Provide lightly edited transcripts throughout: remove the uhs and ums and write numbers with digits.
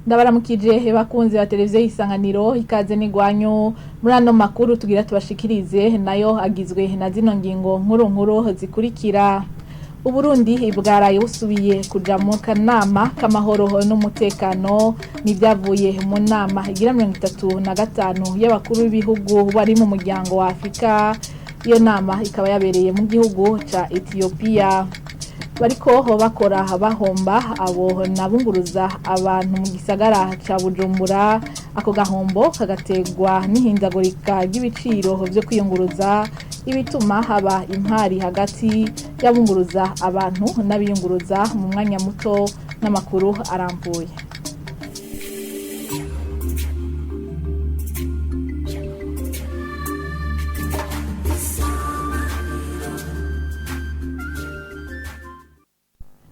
Ndabaramukije bakunzi ba televiziyo y'isanganiro, ikaze n'igwanyu muri ano makuru tugira tubashikirize, nayo agizwe na zino ngingo nkuru nkuru zikurikira. Uburundi bwaraye busubiye kuja mu kanama k'amahoro n'umutekano, n'ibyavuye mu nama igira 35 y'abakuru b'ibihugu bari mu muryango wa Afrika. Iyo nama ikaba yabereye mu gihugu ca Ethiopia. Bariko bakora bahomba abo nabunguruza abantu mu gisagara ca Bujumbura. Ako gahombo kagategwa n'ihindagurika ry'ibiciro vyo kwiyunguruza, ibituma haba impari hagati y'abunguruza abantu n'abiyunguruza mu mwanya muto. N'amakuru arambuye.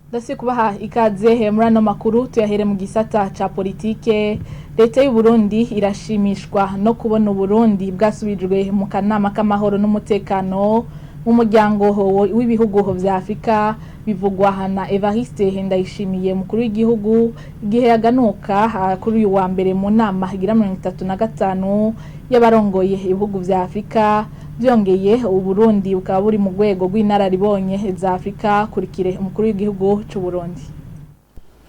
Ndasi kubaha ikaze muri ano makuru, tuyahere mu gisata ca politike. Leta y'u Burundi irashimishwa no kubona Uburundi bwasubijwe mu kanama k'amahoro n'umutekano mu muryango w'ibihugu vya Afrika. Bivugwa na Evariste Ndayishimiye, mukuru w'igihugu, igihe yaganuka kuri uyu wa mbere mu nama igira 35 y'abarongoye ibihugu vya Afrika. Byongeye, Uburundi bukaba buri mu rwego rw'inararibonye za Afrika. Kurikire umukuru w'igihugu c'u Burundi.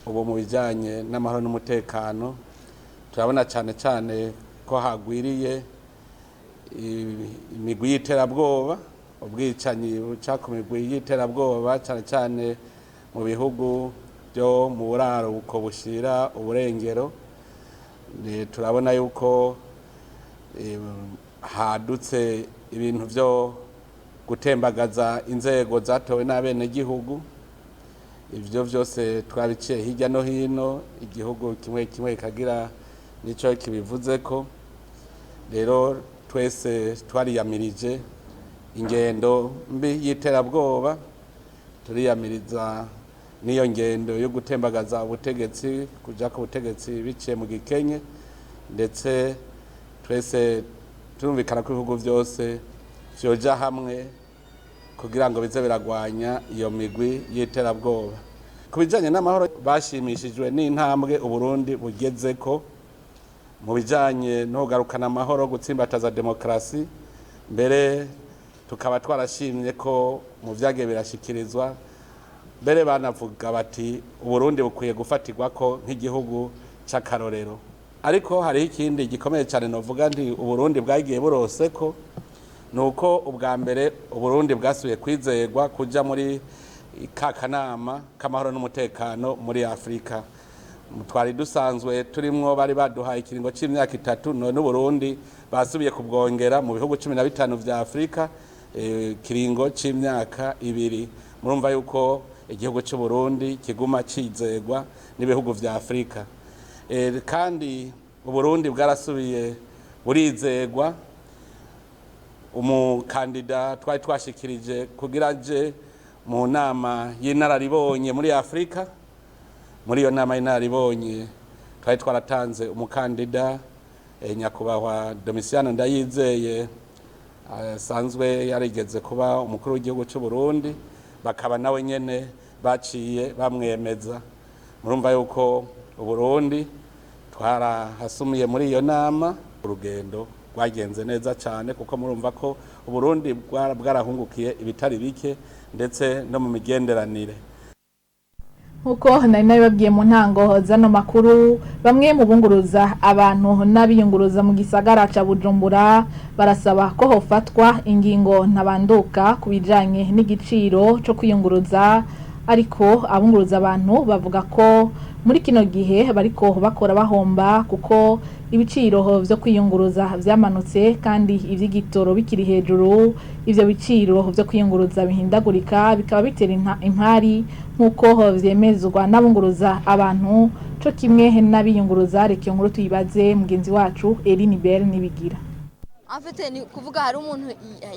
Ubu mu bijyanye n'amahoro n'umutekano turabona cyane cyane ko hagwiriye imigwi y'iterabwoba, ubwicanyi buca ku migwi y'iterabwoba, cyane cyane mu bihugu byo mu buraruko bushira uburengero. Turabona yuko hadutse ibintu byo gutembagaza inzego zatowe n'abenegihugu. Ibyo byose twabiciye hirya no hino, igihugu kimwe kimwe kikagira n'icyo kibivuze ko. Rero twese twariyamirije ingendo mbi y'iterabwoba, turiyamiriza n'iyo ngendo yo gutembagaza ubutegetsi, kuja ku butegetsi biciye mu gikenye. Ndetse twese turumvikana ko ibihugu byose vyoja hamwe kugira ngo bize biragwanya iyo migwi y'iterabwoba. Ku bijanye n'amahoro, bashimishijwe n'intambwe Uburundi bugezeko mu bijanye no kugarukana amahoro, gutsimbataza demokarasi. Mbere tukaba twarashimye ko mu vyagiye birashikirizwa, mbere banavuga bati Uburundi bukwiye gufatirwa ko nk'igihugu c'akarorero. Ariko hariho ikindi gikomeye cyane novuga nti Uburundi bwagiye burose ko nuko ubwa mbere Uburundi bwasubiye kwizerwa kuja muri ka kanama k'amahoro n'umutekano muri Afrika. Twari dusanzwe turimwo, bari baduhaye ikiringo c'imyaka 3, none Uburundi basubiye kubwongera mu bihugu 15 vya Afrika kiringo c'imyaka 2. Murumva yuko igihugu c'u Burundi kiguma cizerwa n'ibihugu vya Afrika. Kandi Uburundi bwarasubiye burizegwa. Umukandida twari twashikirije kugira aje mu nama y'inararibonye muri Afrika, muri iyo nama y'inararibonye twari twaratanze umukandida nyakubahwa Domitiano Ndayizeye, asanzwe yarigeze kuba umukuru w'igihugu c'u Burundi, bakaba nawe nyene baciye bamwemeza. Murumva yuko Uburundi twarahasumiye muri iyo nama. Urugendo rwagenze neza cyane, kuko murumva ko Uburundi bwarahungukiye ibitari bike, ndetse no mu migenderanire. Nkuko nari nabibabwiye mu ntango zano makuru, bamwe mu bunguruza abantu n'abiyunguruza mu gisagara ca Bujumbura barasaba ko hofatwa ingingo ntabanduka ku bijanye n'igiciro co kwiyunguruza. Ariko abunguruza abantu bavuga ko muri kino gihe bariko bakora bahomba, kuko ibiciro vyo kwiyunguruza vyamanutse kandi ivy'igitoro bikiri hejuru. Ivyo biciro vyo kwiyunguruza bihindagurika bikaba bitera impari, nk'uko vyemezwa n'abunguruza abantu co kimwe n'abiyunguruza. Reka iyo nkuru tuyibaze mugenzi wacu Eline Bell Nibigira. Afite ni kuvuga hari umuntu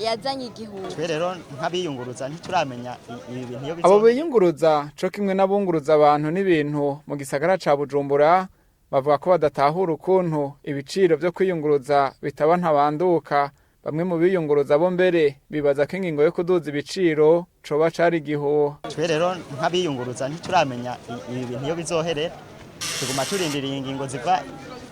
yazanye igihuha. Twe rero nk'abiyunguruza ntituramenya ibi bintu iyo Abo biyunguruza co kimwe n'abunguruza abantu n'ibintu mu gisagara ca Bujumbura bavuga ko badatahura ukuntu ibiciro vyo kwiyunguruza bitaba ntabanduka. Bamwe mu biyunguruza bo mbere bibaza ko ingingo yo kuduza ibiciro coba cari igihuha. Twe rero nk'abiyunguruza ntituramenya ibi bintu iyo bizoherera. Tuguma turindiriye ingingo ziva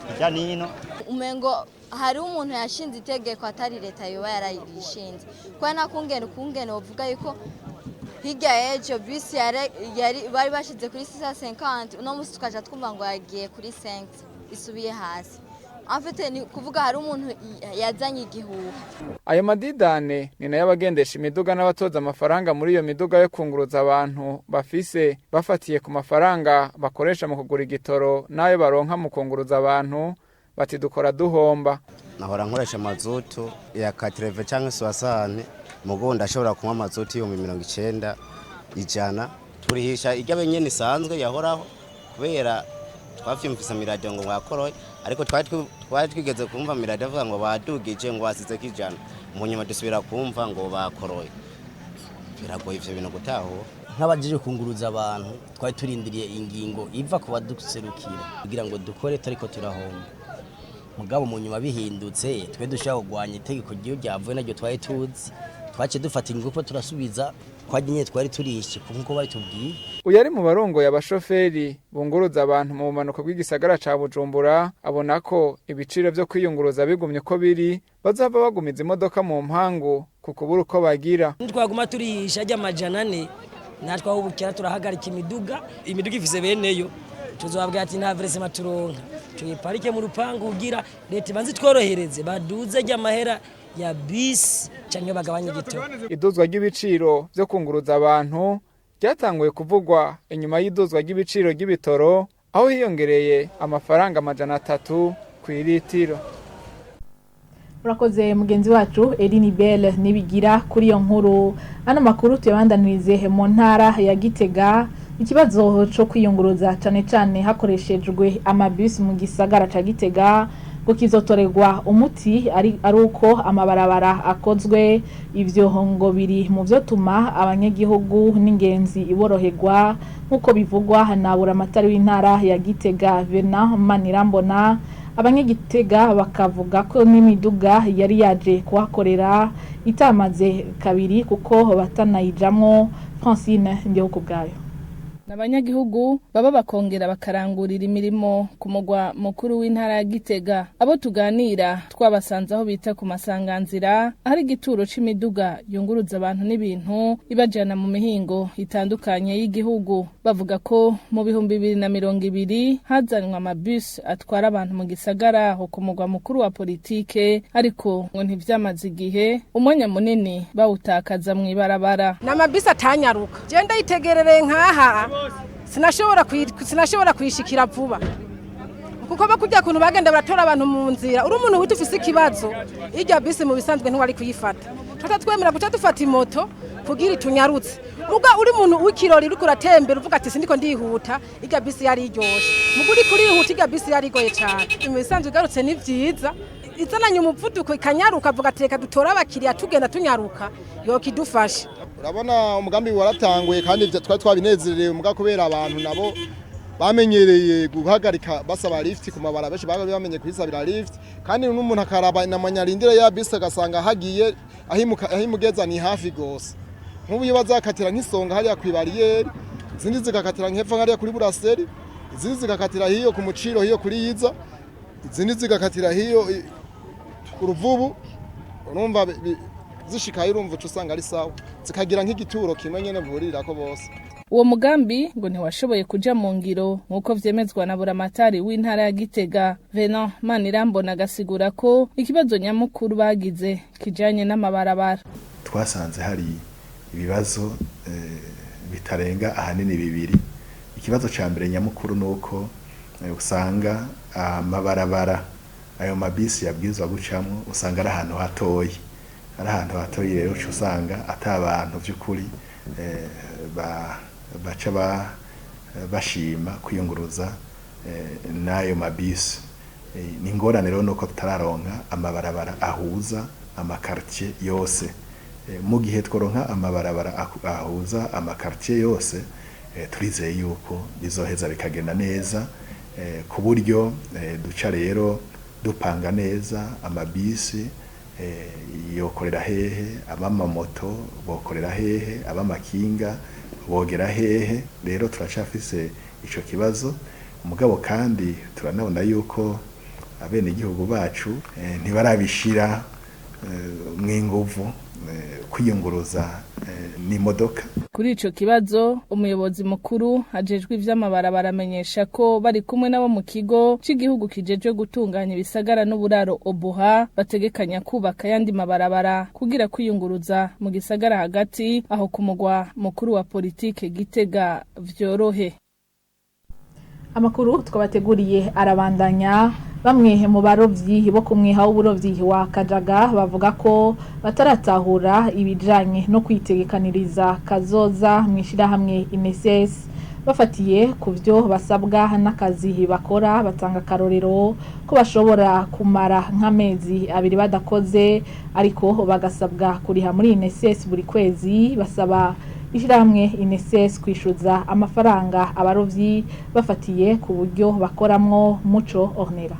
hirya n'ino. Umengo hari umuntu yashinze itegeko atari leta yoba yararishinze, kubera nta kungene ukungene wovuga yuko hirya y'ejo bisi yari bari bashize kuri 650, uno munsi tukaja twumva ngo yagiye kuri 5, isubiye hasi. En fait, ni kuvuga hari umuntu yazanye igihuha. Ayo madidane ni nayo abagendesha imiduga n'abatoza amafaranga muri iyo miduga yo kunguruza abantu bafise, bafatiye ku mafaranga bakoresha mu kugura igitoro n'ayo baronka mu kunguruza abantu, bati dukora duhomba. Nahora nkoresha mazutu ya 80 canke 60, mugo ndashobora kunywa mazutu 90,000, 100. Turihisha irya benyene isanzwe yahoraho, kubera twavyumvise miradiyo ngo mwakoroye, ariko twari twigeze kumva miradiyo avuga ngo badugije, ngo basizeko 100, mu nyuma dusubira kumva ngo bakoroye. Biragoye ivyo bintu gutahura. Nk'abajeje kunguruza abantu twari turindiriye ingingo iva ku baduserukira kugira ngo dukore turiko turahomba, mugabo mu nyuma bihindutse, twe dushobora kurwanya itegeko ryo ryavuye naryo twari tuzi, twaciye dufata ingufu turasubiza kwa nyine twari turishe nkuko bari tubwiye. Uyu ari mu barongoye abashoferi bunguruza abantu mu bumanuko bw'igisagara ca Bujumbura, abona ko ibiciro vyo kwiyunguruza bigumye uko biri, bazava bagumiza imodoka mu mpangu ku kubura uko bagira. Twaguma turihisha 400, natwe aho bukera turahagarika imiduga. Imiduga ifise beneyo, tuzobabwira ati nta versement turonka, tuyiparike mu rupangu kugira leta ibanze itworohereze, baduze ry'amahera ya bisi canke bagabanye igitoro. Iduzwa ry'ibiciro vyo kunguruza abantu ryatanguye kuvugwa inyuma y'iduzwa ry'ibiciro ry'ibitoro, aho hiyongereye amafaranga 300 kw'iritiro. Urakoze mugenzi wacu Eline Bell nibigira kuri iyo nkuru. Ano makuru tuyabandanirize mu ntara ya Gitega. Ikibazo co kwiyunguruza cane cane hakoreshejwe amabisi mu gisagara ca Gitega ngo kizotorerwa umuti ari uko amabarabara akozwe. Ivyo ngo biri mu vyotuma abanyagihugu n'ingenzi iboroherwa, nk'uko bivugwa na buramatari w'intara ya Gitega Venant Manirambona. Abanyagitega bakavuga ko n'imiduga yari yaje kuhakorera itamaze kabiri kuko batanayijamwo. Francine Ndihokubwayo. Abanyagihugu baba bakongera bakarangurira imirimo ku mugwa mukuru w'intara ya Gitega. Abo tuganira twabasanze aho bita ku masanganzira, ahari igituro c'imiduga yunguruza abantu n'ibintu ibajana mu mihingo itandukanye y'igihugu. Bavuga ko mu 2020 hazanwa amabus atwara abantu mu gisagara aho ku mugwa mukuru wa politike, ariko ngo ntivyamaze igihe, umwanya munini bawutakaza mw'ibarabara. N'amabisi atanyaruka, je ndayitegerereye nkaha sinashobora kuyishikira vuba, kuko bakujya kuntu bagenda baratora abantu mu nzira. Uri umuntu wita ufise ikibazo, irya bisi mu bisanzwe ntiwari kuyifata, tuta twemera guca dufata imoto kugira itunyarutse. Muga uri umuntu w'ikirori uriko uratembera uvuga ati sindiko ndihuta, irya bisi yari iryoshe. Muga uri kurihuta, irya bisi yari igoye cane. Mu bisanzwe igarutse ni vyiza, izananye umuvuduko ikanyaruka, avuga ati reka dutore abakiriya tugenda tunyaruka, yokidufasha. Urabona umugambi waratanguye kandi twari twabinezerewe, muga kubera abantu nabo bamenyereye guhagarika basaba lift ku mabara, benshi baba bamenye kwisabira lift, kandi n'umuntu akaraba inamanyarindira ya bisi agasanga hagiye ahimugeza ni hafi gose. Nk'ubu iyo bazakatira nk'isonga hariya ku bariyeri, izindi zigakatira nk'epfo hariya kuri buraseri, izindi zigakatira hiyo ku muciro hiyo kuri yiza, izindi zigakatira hiyo uruvubu, urumva zishikaye urumva uca usanga ari sawa, zikagira nk'igituro kimwe nyene buhurirako bose. Uwo mugambi ngo ntiwashoboye kuja mu ngiro nk'uko vyemezwa na buramatari w'intara ya Gitega Venant Manirambona, agasigura ko ikibazo nyamukuru bagize kijanye n'amabarabara. Twasanze hari ibibazo bitarenga ahanini bibiri. Ikibazo ca mbere nyamukuru nuko usanga amabarabara ayo mabisi yabwirizwa gucamwo usanga ari ahantu hatoyi, ari ahantu hatoyi, rero uca usanga ata abantu vy'ukuri baca bashima kwiyunguruza n'ayo mabisi. Ni ingorane rero nuko tutararonka amabarabara ahuza amakartier yose. Mu gihe tworonka amabarabara ahuza amakartier yose, turizeye yuko bizoheza bikagenda neza, ku buryo duca rero dupanga neza amabisi yokorera hehe, abamamoto bokorera hehe, abamakinga bogera hehe. Rero turacafise ico kibazo. Mugabo kandi turanabona yuko abenegihugu bacu ntibarabishira mw'inguvu kwiyunguruza n'imodoka. Kuri ico kibazo, umuyobozi mukuru ajejwe ivy'amabarabara amenyesha ko bari kumwe nabo mu kigo c'igihugu kijejwe gutunganya ibisagara n'uburaro Obuha, bategekanya kubaka yandi mabarabara kugira kwiyunguruza mu gisagara hagati aho ku mugwa mukuru wa politike Gitega vyorohe. Amakuru twabateguriye arabandanya. Bamwe mu barovyi bo kumwiha w'uburovyi wa Kajaga bavuga ko bataratahura ibijanye no kwitegekaniriza kazoza mwishirahamwe INSS, bafatiye ku byo basabwa n'akazi bakora. Batanga akarorero ko bashobora kumara nk'amezi 2 badakoze, ariko bagasabwa kuriha muri INSS buri kwezi. Basaba ishirahamwe INSS kwishuza amafaranga abarovyi bafatiye ku buryo bakoramwo. Muco Ornera.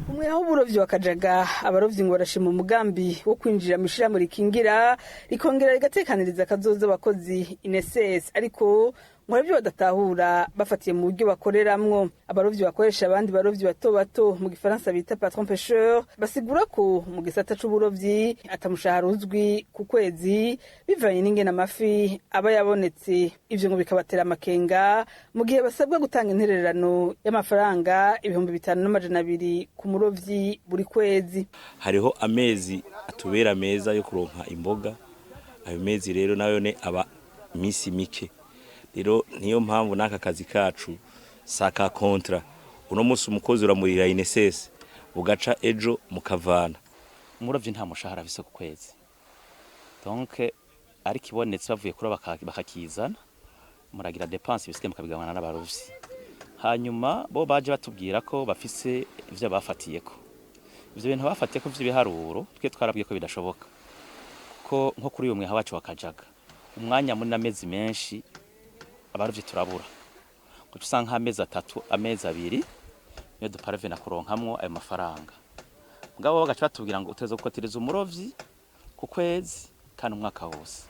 Umweha w'uburovyi wa Kajaga, abarovyi ngo barashima umugambi wo kwinjira mu ishirahamwe rikingira rikongera rigatekaniriza akazoza abakozi INSS, ariko ngo hari ibyo badatahura bafatiye mu buryo bakoreramwo. Abarovyi bakoresha abandi barovyi bato bato, mu gifaransa bita patron pêcheur, basigura ko mu gisata c'uburovyi atamushahara uzwi ku kwezi bivanye n'ingene amafi aba yabonetse. Ivyo ngo bikabatera amakenga mu gihe basabwa gutanga intererano y'amafaranga 5200 ku murovyi buri kwezi. Hariho amezi atubera meza yo kuronka imboga, ayo mezi rero nayo ne aba misi mike. Rero niyo mpamvu n'aka kazi kacu saka kontra uno munsi umukozi uramurira INSS ugaca ejo mukavana. Umurovyi nta mushahara afise ku kwezi, donc ariko ibonetse bavuye kuri bakakizana muragira dépense bisigaye mukabigabana n'abarovyi. Hanyuma bo baje batubwira ko bafise ivyo bafatiyeko, ivyo bintu bafatiyeko vy'ibiharuro twe twarabwiye ko bidashoboka, kuko nko kuri uyu mweha wacu wa Kajaga umwanya muri n'amezi menshi abarovyi turabura, kuko usanga amezi 3 amezi 2 niyo duparvena kuronkamwo ayo mafaranga. Mugabo bagaca batubwira ngo uteze gukotereza umurovyi ku kwezi kandi umwaka wose.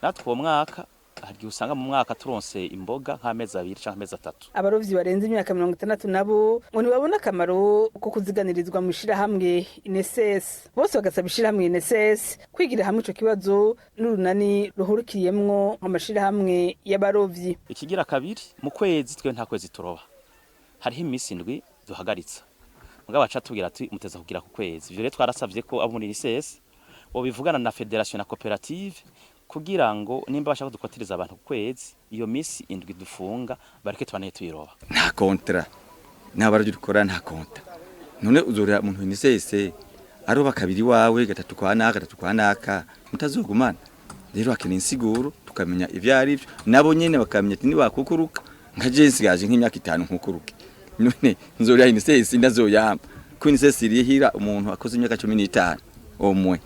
Natwe uwo mwaka hari usanga mu mwaka turonse imboga nk'amezi 2 canke amezi 3. Abarovyi barenze imyaka 60 nabo ngo ntibabona akamaro ko kuziganirizwa mu ishirahamwe INSS. Bose bagasaba ishirahamwe INSS kwigira hamwe ico kibazo n'urunani ruhurikiyemwo amashirahamwe y'abarovyi. Ikigira kabiri, mu kwezi twe nta kwezi turoba, hariho imisi 7 duhagaritsa. Mugabo baca tubwira ati muteza kugira ku kwezi. Ivyo rero twarasavye ko abo muri INSS bobivugana na federation na koperative kugira ngo nimba bashaka dukotereza abantu ku kwezi, iyo misi 7 dufunga bareke tubane tuyiroba. Nta kontra n'abaryo dukora nta kontra. None uzorera umuntu INSS aroba kabiri wawe gatatu kwa naka gatatu kwa naka mutazogumana. Rero akeneye insiguro tukamenya ivyo ari byo, nabo nyene bakamenya ati nibakukuruka nka je nsigaje nk'imyaka 5 nkukuruke. None nzorera INSS ndazoyamba ko INSS irihira umuntu akoze imyaka 15 omwe.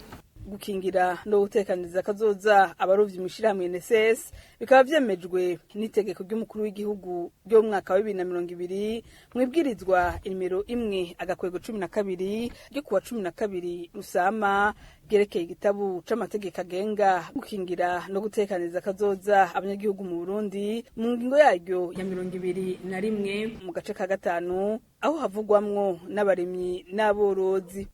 Gukingira no gutekaniriza kazoza abarovyi mu ishirahamwe INSS bikaba vyemejwe n'itegeko ry'umukuru w'igihugu ryo mu mwaka wa 2020 mwibwirizwa inimero 1/12 ryo kuwa 12 Rusama ryerekeye igitabo c'amategeko agenga gukingira no gutekaniriza kazoza abanyagihugu mu Burundi, mu ngingo yaryo ya 21 mu gace ka 5 aho havugwamwo n'abarimyi n'aborozi.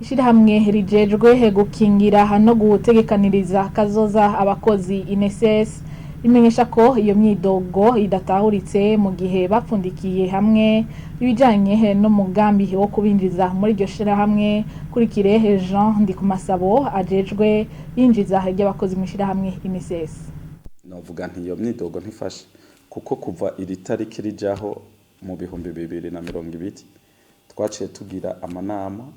Ishirahamwe rijejwe gukingira no gutegekaniriza kazoza abakozi INSS rimenyesha ko iyo myidogo idatahuritse mu gihe bapfundikiye hamwe ibijanye n'umugambi wo kubinjiza muri iryo shirahamwe. Kurikire Jean Ndikumasabo ajejwe yinjiza ry'abakozi mu ishirahamwe INSS. Novuga nti iyo myidogo ntifashe, kuko kuva iri tariki rijaho mu 2020 twaciye tugira amanama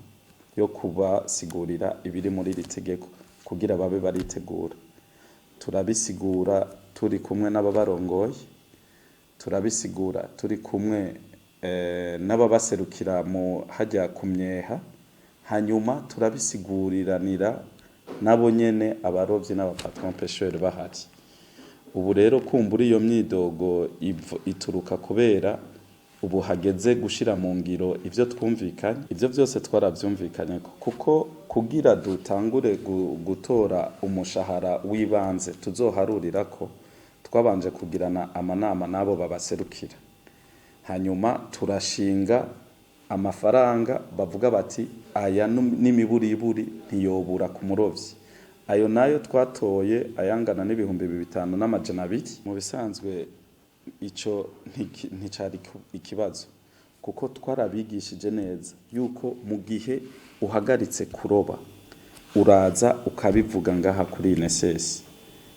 yo kubasigurira ibiri muri iri tegeko kugira babe baritegura. Turabisigura turi kumwe n'ababarongoye, turabisigura turi kumwe n'ababaserukira mu hajya kumyeha, hanyuma turabisiguriranira nabo nyene abarovyi n'abapatron pêcheur bahari. Ubu rero kumbura iyo myidogo ituruka kubera ubu hageze gushira mu ngiro ivyo twumvikanye. Ivyo vyose twaravyumvikanye kuko kugira dutangure gutora umushahara w'ibanze tuzoharurirako, twabanje kugirana amanama nabo babaserukira. Hanyuma turashinga amafaranga bavuga bati aya n'imiburiburi ntiyobura ku murovyi. Ayo nayo twatoye ayangana n'5,200. Mu bisanzwe ico nticari ikibazo, kuko twarabigishije neza yuko mu gihe uhagaritse kuroba uraza ukabivuga ngaha kuri INSS,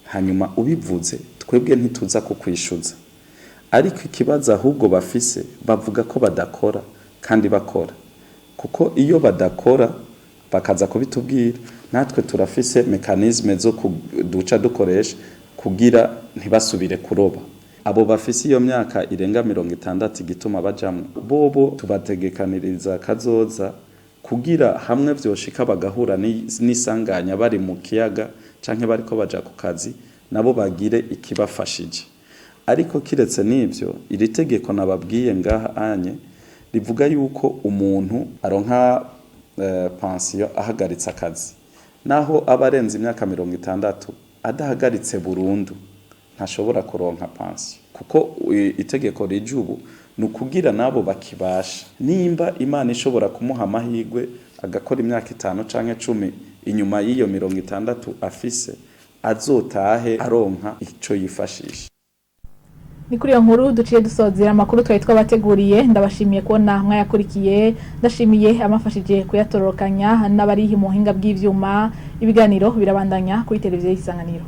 hanyuma ubivuze twebwe ntituza kukwishuza. Ariko ikibazo ahubwo bafise, bavuga ko badakora kandi bakora, kuko iyo badakora bakaza kubitubwira, natwe turafise mécanismes zo duca dukoresha kugira ntibasubire kuroba. Abo bafise iyo myaka irenga 60, igituma bajamwo bobo tubategekaniriza kazoza, kugira hamwe vyoshika bagahura n'isanganya bari mu kiyaga canke bariko baja ku kazi, nabo bagire ikibafashije. Ariko kiretse n'ivyo, iri tegeko nababwiye ngaha anye rivuga yuko umuntu aronka pension ahagaritse akazi, naho aba arenze imyaka 60, adahagaritse burundu ntashobora kuronka pansiyo, kuko itegeko rije ubu ni ukugira nabo bakibasha. Nimba Imana ishobora kumuha amahirwe agakora imyaka 5 canke 10 inyuma y'iyo 60 afise, azotahe aronka ico yifashisha. Ni kuri iyo nkuru duciye dusozera amakuru twari twabateguriye. Ndabashimiye kubona mwayakurikiye, ndashimiye abafashije kuyatororokanya n'abari mu buhinga bw'ivyuma. Ibiganiro birabandanya kuri televiziyo y'Isanganiro.